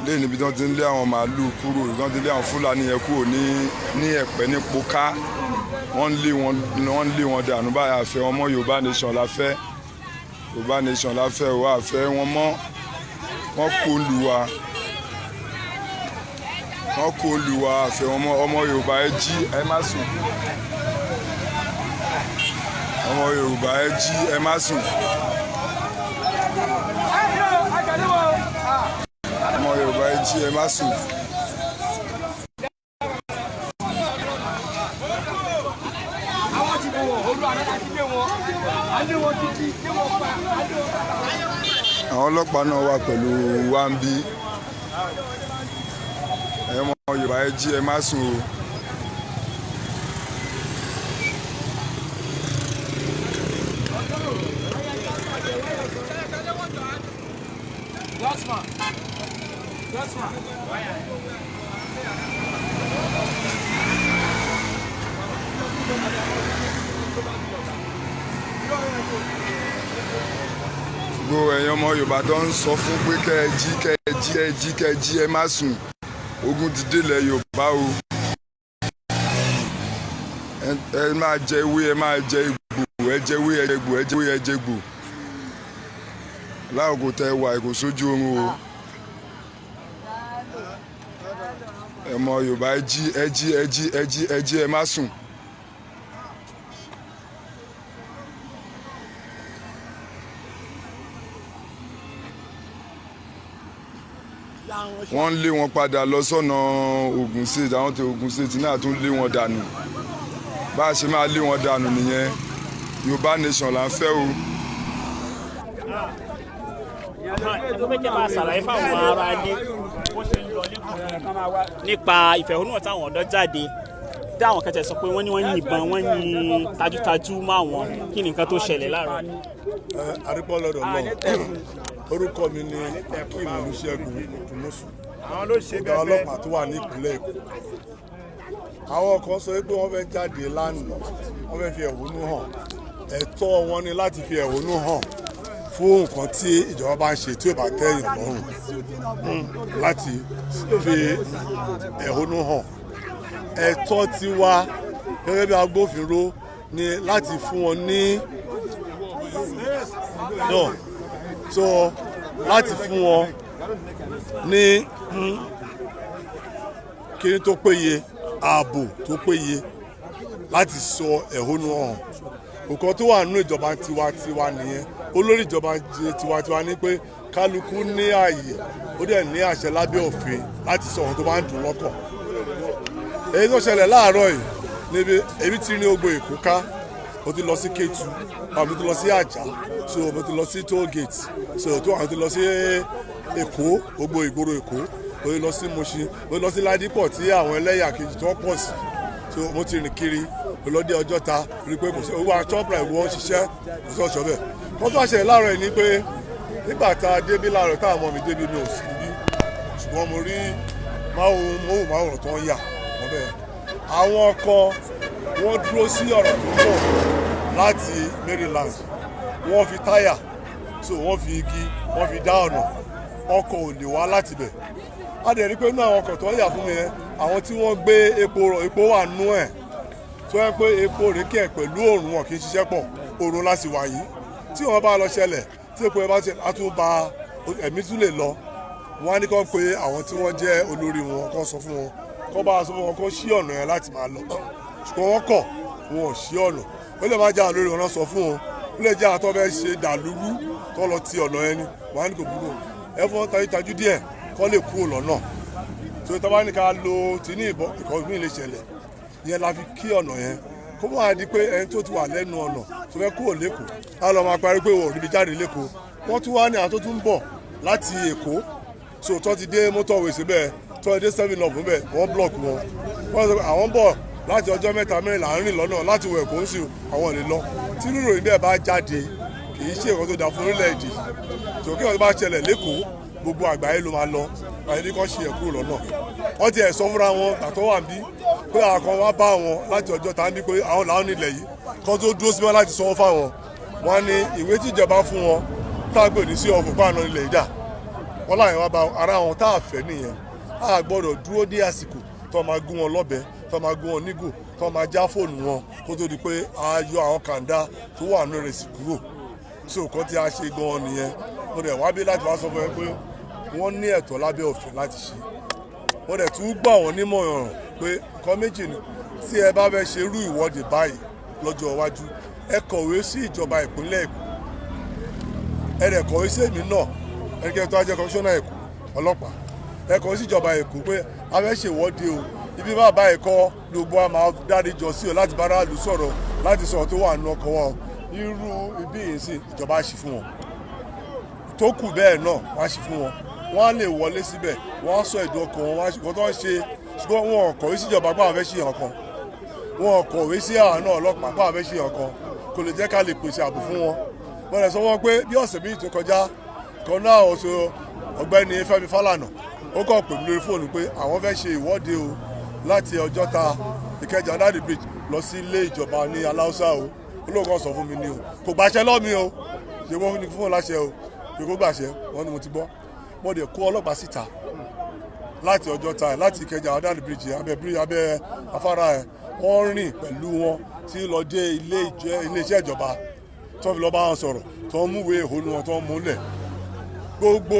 Lẹ́yìn níbi tí wọ́n ti ń lé àwọn màálùú kúrò, tí wọ́n ti ń lé àwọn Fúlàní yẹn kúrò ní Ẹ̀pẹ́ ní Poká, wọ́n ń lé wọn, wọ́n ń lé wọn dànù báyìí. Àfẹ́ wọn mọ́. Yorùbá nation la fẹ́, Yorùbá nation la fẹ́ o. Àfẹ́ wọn mọ́. Wọ́n kó lù wá, wọ́n kó lù wá. Àfẹ́ wọn mọ́. Ọmọ Yorùbá, ẹ jí, ẹ má sùn. Ọmọ Yorùbá, ẹ jí, ẹ má sùn. Ọmọ Yorùbá, ẹ jí, ẹ má sùn. Àwọn ti bọ̀ wọ́n olú àná àti lé wọn alé wọn títí lé wọn pa alé wọn pa. Àwọn ọlọ́pàá náà wà pẹ̀lú wa ń bí. Ẹ ọmọ Yorùbá, ẹ jí, ẹ má sùn o. Gasma. Gasma. Gbogbo ẹ̀yin ọmọ Yorùbá tó ń sọ fún pé kẹ́ ẹ jí, kẹ́ ẹ jí, ẹ jí, kẹ́ ẹ jí, ẹ má sùn. Ogun ti délẹ̀ Yorùbá o. Ẹ máa jẹ ewé, ẹ máa jẹ egbò, ẹ jẹ ewé, ẹ jẹ egbò, ẹ jẹ ewé, ẹ jẹ egbò. Láàkó tẹ wà kò sójú oorun o. Ẹ mọ Yorùbá, ẹ jí, ẹ jí, ẹ jí, ẹ jí, ẹ jí, ẹ má sùn. Wọ́n ń lé wọn padà lọ sọ́nà Ogun State. Àwọn tí Ogun State náà tún lé wọn dànù. Bá a ṣe máa lé wọn dànù nìyẹn. Yorùbá nation là ń fẹ́ o. Ẹ fẹ́ kí ẹ máa ṣàlàyé fáwọn ará ilé bó ṣe ń lọ lẹ́kọ̀ọ́ nípa ìfẹ̀hónúhàn táwọn ọ̀dọ́ jáde, tí àwọn kan tẹ̀ sọ pé wọ́n ní wọ́n yìnbọn, wọ́n yin tajútajú mọ́ àwọn. Kí ni nǹkan tó ṣẹlẹ̀ láàárọ̀? Ẹ arípọ́ lọ́dọ̀ náà. Orúkọ mi ni Akeem Olùṣègùn Òtúmọ̀sù, ọ̀gá ọlọ́pàá tó wà ní ìpínlẹ̀ Èkó. Àwọn kan sọ pé wọ́n fẹ́ jáde lánàá, wọ́n fẹ́ fi ẹ̀hónú hàn. Ẹ̀tọ́ wọn ni láti fi ẹ̀hónú hàn fún nǹkan tí ìjọba bá ń ṣe tí ò bá tẹ́ èèyàn lọ́rùn, láti fi ẹ̀hónú hàn. Ẹ̀tọ́ tiwa gẹ́gẹ́ bí agbófinró ni láti fún wọn ní no so láti fún wọn ní kíní tó péye, ààbò tó péye láti sọ ẹ̀hónú hàn. Nǹkan tó wà nínú ìjọba tiwantiwa nìyẹn. Olórí ìjọba tiwantiwa ní pé kálukú ní ààyè, ó dẹ̀ ní àṣẹ lábẹ́ òfin láti sọ ohun tó bá ń dùn lọ́kàn. Èyí tó ṣẹlẹ̀ láàárọ̀ yìí níbi èmi ti ní Ògbó Èkó ká, mo ti lọ sí Kétu, mo ti lọ sí Àjà, so mo ti lọ sí toll gate, so tó àwọn ti lọ sí Èkó, gbogbo ìgboro Èkó, mo ti lọ sí Mushin, mo ti lọ sí Ládìpọ̀ tí àwọn ẹlẹ́yà kejì tó pọ̀ sí. So mo ti rìn kiri, mo lọ dé Ọjọ́ta, rí i pé kò sí owó Shoprite, wọ́n ṣiṣẹ́, kò sí ọ̀ṣọ́ bẹ́ẹ̀. Kó tó àṣẹ láàárọ̀ yìí ni pé nígbà tá a débí láàárọ̀, táwọn ọmọ mi débí, mi ò sí níbí, ṣùgbọ́n mo rí móhùnmáwòrán tó ń yà wọ́n bẹ́ẹ̀. Àwọn kan wọ́n dúró sí ọ̀rọ̀ tó ń bọ̀ láti Maryland, wọ́n fi táyà, so wọ́n fi igi, wọ́n fi dá ọ̀nà, ọkọ̀ ò lè wá láti bẹ̀. A dẹ̀ rí pé inú àwọn ọkọ̀ tó ń yà fún mi yẹn, àwọn tí wọ́n gbé epo rọ̀, epo wà nú ẹ̀, tó yẹ pé epo rèké ẹ̀ pẹ̀lú òòrùn, wọn kì í ṣiṣẹ́ pọ̀. Òòrùn láti wà yìí, tí wọ́n bá lọ ṣẹlẹ̀, tí epo yẹn bá ṣe, á tún ba ẹ̀mí tún lè lọ. Wọ́n á ní kó pe àwọn tí wọ́n jẹ́ olórí wọn, kó sọ fún wọn, kó bá sọ fún wọn kó ṣí ọ̀nà yẹn láti máa lọ, ṣùgbọ́n wọ́n kọ̀, wọn ò ṣí ọ̀nà. Ó lè má jẹ́ àwọn olórí wọn náà sọ fún wọn, ó lè jẹ́ àwọn tó fẹ́ ṣe dàlúrú tó lọ ti ọ̀nà yẹn ni. Wọ́n á ní kò burú, ẹ fún wọn tajú díẹ̀ kó lè kúrò lọ́nà tó tọ́ bá ní ká lo tí ní ìbọn ìkọ́ mi lè ṣẹlẹ̀ yẹn la fi kí ọ̀nà yẹn, kó máa di pé ẹni tó ti wà lẹ́nu ọ̀nà tó fẹ́ kúrò lẹ́kọ̀ọ́ á lọ máa parí pé wọ́n ò níbi jáde lẹ́kọ̀ọ́. Wọ́n tún wá ní àwọn tó tún ń bọ̀ láti Èkó, so tó ti dé motorway síbẹ̀, tó ti dé Seven Up níbẹ̀, wọ́n block wọn. Wọ́n sọ pé àwọn ń bọ̀ láti ọjọ́ mẹ́ta mẹ́rin là ń rìn lọ́nà láti wọ Èkó ń sìn, àwọn ò lè lọ. Tí ríròyìn bẹ́ẹ̀ bá jáde, kì í ṣe nǹkan tó dáa fún orílẹ̀-èdè. Tó kí wọ́n bá ṣẹlẹ̀ lẹ́kọ̀ọ́ Gbogbo àgbáyé ló máa lọ àyè ní kàn ṣe ẹ̀ kúrò lọ́nà. Wọ́n ti ẹ̀ sọ fúnra wọn gbàtọ́ wà ń bí pé àwọn kan wá bá wọn láti ọjọ́ tá ń bí pé àwọn làwọn nílẹ̀ yìí kan tó dúró síbẹ̀ láti sanwó fáwọn. Wọn ní ìwé tíjọba fún wọn tá a gbè ní sí ọ̀fọ̀ pàànà ilẹ̀ yìí dà wọ́n láyìn wá bá ara wọn tá a fẹ́ nìyẹn. A gbọ́dọ̀ dúró dé àsìkò tó máa gún wọn lọ́bẹ, tó máa gún wọn nígò, tó máa já fóònù wọn kó tó di pé a yọ àwọn kàńdá tó wà nínú rẹ̀ sí kúrò. So nǹkan tí a ṣe gan-an nìyẹn. Mo dẹ̀ wá bí láti wá sọ fún ẹ pé wọ́n ní ẹ̀tọ́ lábẹ́ òfin láti ṣe. Mo dẹ̀ tún gbà wọ́n nímọ̀ràn pé nǹkan méjì ni: tí ẹ bá fẹ́ ṣe irú ìwọ́de báyìí lọ́jọ́ iwájú, ẹ kọ̀wé sí ìjọba ìpínlẹ̀ Èkó, ẹ dẹ̀ kọ̀wé sí èmi náà, ẹnikẹ́ni tó wá jẹ́ kọmíṣánná Èkó ọlọ́pàá, ẹ kọ̀wé sí ìjọba Èkó pé a fẹ́ ṣèwọ́de o, ibi bá ẹ̀kọ́ gbogbo a máa dárí jọ sí o láti bá aráàlú sọ̀rọ̀, láti sọ̀rọ̀ tó wà nínú ọkọ̀ wa o. Irú ibi yìí sì ìjọba ṣì fún wọn tó kù bẹ́ẹ̀ náà, wọ́n á ṣì fún wọn, wọ́n á lè wọlé síbẹ̀, wọ́n á sọ ẹ̀dùn ọkàn wọn, wọ́n á ṣe nǹkan tó ń ṣe. Ṣùgbọ́n wọn ò kọ̀wé síjọba pé àwọn fẹ́ ṣe nǹkan, wọn ò kọ̀wé sí àwọn náà ọlọ́pàá pé àwọn fẹ́ ṣe nǹkan, kò lè jẹ́ ká lè pèsè ààbò fún wọn. Wọ́n lè sọ wọ́n pé bí ọ̀sẹ̀ méjì tó kọjá kan náà, oṣù ọ̀gbẹ́ni Fẹ́mi Fálànà ó kàn pè mí lórí fóònù pé àwọn fẹ́ ṣe ìwọ́de o láti Ọjọ́ta, Ìkẹjà, under the bridge lọ sí ilé ìjọba ní Aláùsá o. Olóògùn sọ fún mi ní o, kò gbàṣẹ lọ́mi o, ṣe wọ́n ní fún láṣẹ o, ṣe kó gbàṣẹ wọ́n ní mo ti gbọ́. Wọ́n dẹ̀ kó ọlọ́pàá síta láti Ọjọ́ta, láti Ìkẹjà, under the bridge, abẹ́ bridge, abẹ́ afárá ẹ̀. Wọ́n rìn pẹ̀lú wọn tí lọ dé ilé iṣẹ́ ìjọba tó fi lọ bá wọn sọ̀rọ̀, tó ń múwèé ìhónú wọn tó ń múlẹ̀. Gbogbo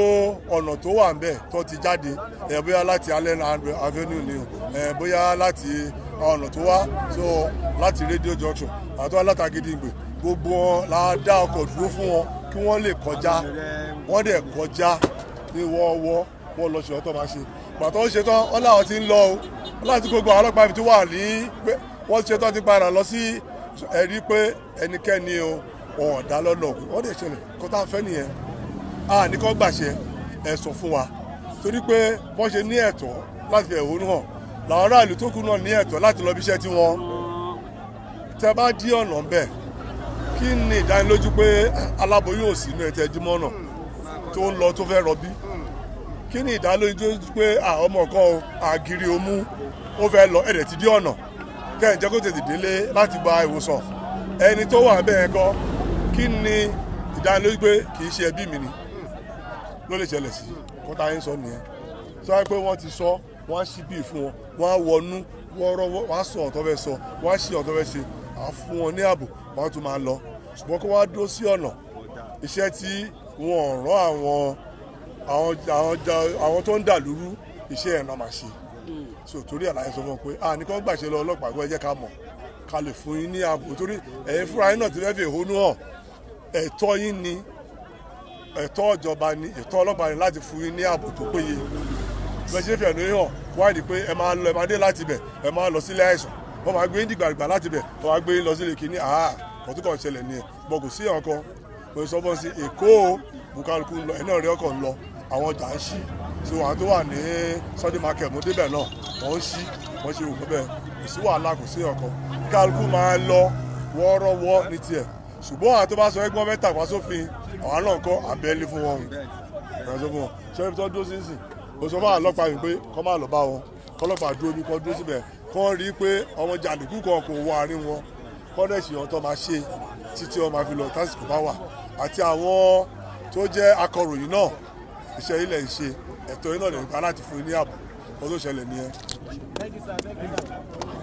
ọ̀nà tó wà ń bẹ̀ tó ti jáde ẹ̀, bóyá láti Allen Avenue ni o, ẹ̀ bóyá láti ọ̀nà tó wá so láti Radio Junction àti látàgídìgbè, gbogbo wọn la dá ọkọ̀ dúró fún wọn kí wọ́n lè kọjá. Wọ́n dẹ̀ kọjá ní wọ́ọ́wọ́, wọ́n lọ ṣe ọ̀tọ̀ máa ṣe. Pàtó ń ṣe tán, wọ́n láwọn ti ń lọ o, wọ́n láti gbogbo àwọn ọlọ́pàá ibi tó wà ní pé wọ́n ṣe tán ti padà lọ sí ẹ̀rí pé ẹnikẹ́ni o wọn ò dá lọ́nà. Wọ́n dẹ̀ ṣẹlẹ̀ kó tá a fẹ́ nìyẹn. A ní kó gbàṣẹ, ẹ sọ fún wa, torí pé wọ́n ṣe ní ẹ̀tọ́ láti fi ẹ̀hónú hàn làwọn aráàlú tó kù náà ní ẹ̀tọ́ láti lọ bí iṣẹ́ tí wọ́n. Tẹ bá dí ọ̀nà ń bẹ̀, kí ni ìdánilójú pé aláboyún ò sí inú ẹ̀tẹ́ ẹjímọ́ náà tó ń lọ tó fẹ́ rọbí? Kí ni ìdánilójú pé ọmọ kan o àgìrì omú ó fẹ́ lọ, ẹ̀rẹ̀ ti dí ọ̀nà kẹ́hìn jẹ́ kó tètè délé láti gba ìwòsàn? Ẹni tó wà bẹ́ẹ̀ kọ́, kí ni ìdánilójú pé kì í ṣe ẹbí mi ni ló lè ṣẹlẹ̀ sí? Kọ́tà yín sọ nìyẹn. Sọ pé wọ́n ti sọ, wọ́n á ṣí bíi fún wọn, wọ́n á wọnú wọ́ọ́rọ́wọ́, wọ́n á sọ ọ̀tọ́ fẹ́ sọ, wọ́n á ṣe ọ̀tọ́ fẹ́ ṣe, à fún wọn ní ààbò, wọ́n á tún máa lọ. Ṣùgbọ́n kó wá dúró sí ọ̀nà, iṣẹ́ tí wọ́n rán àwọn tó ń dà lúrú, iṣẹ́ ẹ̀ náà máa ṣe. So torí àlàyé sọ fún wọn pé a ní kí wọ́n gbàṣẹ lọ ọlọ́pàá kó ẹ jẹ́ ká mọ̀ ká lè fún yín ní ààbò, torí ẹ̀yin fúnra yín náà ti fẹ́ fi ẹ̀hónú hàn, ẹ̀tọ́ yín ni, ẹ̀tọ́ ìjọba ni, ẹ̀tọ́ ọlọ́pàá ni láti fún yín ní ààbò tó péye. Bẹ́ẹ̀ ṣe fẹ̀hónú hàn wáyé ni pé ẹ máa lọ, ẹ máa dé láti ibẹ̀, ẹ máa lọ sílé àìsàn, wọ́n máa gbé yín dìgbàdìgbà láti ibẹ̀, wọ́n máa gbé yín lọ sílé kìíní. Àá kò tó kàn ṣẹlẹ̀ ni ẹ̀ bọ̀ kò sí ọ̀kan. Mo sọ fún sí Èkó bukaluku ń lọ, ẹ̀ náà rí ọkọ̀ ń lọ, àwọn ọjà ń ṣí. So àwọn tó wà ní Sunday market, mo débẹ̀ náà, wọ́n ń ṣí, wọ́n ṣe òkú bẹ́ẹ̀, kò sí wàhálà, kò sí ọkọ̀, kálukú máa lọ wọ́ọ́rọ́wọ́ ní tiẹ̀. Ṣùgbọ́n àwọn tó bá sọ ẹgbọ́n mẹ́ta pa sófin, àwọn náà kọ́ àbẹ́lé fún wọn, ìrìn sọ fún wọn ṣé ibi tó dúró sí sìn. Mo sọ fún àwọn ọlọ́pàá mi pé kọ́ máa lọ bá wọn, kọ́lọ́pàá dúró bí kọ́ dúró síbẹ̀, kọ́ rí i pé ọmọ jàǹdùkú kan kò wọ àárín wọn, kọ́ dẹ̀ ṣe ohun tó máa ṣe títí wọn máa fi lọ tásìkò bá wà. Àti àwọn tó jẹ́ akọ̀ròyìn náà, iṣẹ́ ilẹ̀ ń ṣe, ẹ̀tọ́ yín náà lè gbà láti fún yín ní ààbò. Kó tó ṣẹlẹ̀ nìyẹn. Thank you, sir. Thank you, sir.